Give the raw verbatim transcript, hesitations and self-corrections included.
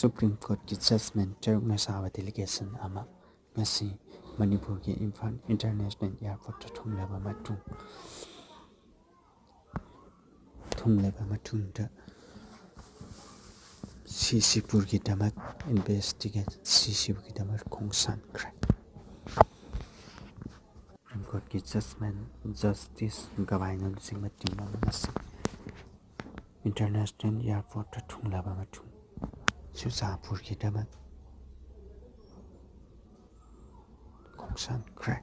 Supreme Courtꯀꯤ judgment ꯇꯔꯨꯛꯅ ꯁꯥꯕ delegation ꯑꯃ ꯉꯁꯤ ꯃꯅꯤꯄꯨꯔꯒꯤ ꯏꯝꯐꯥꯜ International Airportꯇ ꯊꯨꯡꯂꯕ ꯃꯇꯨꯡ, ꯊꯨꯡꯂꯕ ꯃꯇꯨꯡꯗ ꯁꯤꯁꯤꯄꯨꯔꯒꯤꯗꯃꯛ investigate, ꯁꯤꯁꯤꯄꯨꯔꯒꯤꯗꯃꯛ ꯈꯣꯡꯁꯥꯟꯈ꯭ꯔꯦ꯫ Supreme Courtꯀꯤ judgment Justice ꯒꯕꯥꯏꯅ ꯂꯨꯆꯤꯡꯕ team ꯑꯃ ꯉꯁꯤ International Airportꯇ ꯊꯨꯡꯂꯕ ꯃꯇꯨꯡ ꯆꯨꯔꯆꯥꯟꯄꯨꯔꯒꯤꯗꯃꯛ ꯈꯣꯡꯁꯥꯟꯈ꯭ꯔꯦ꯫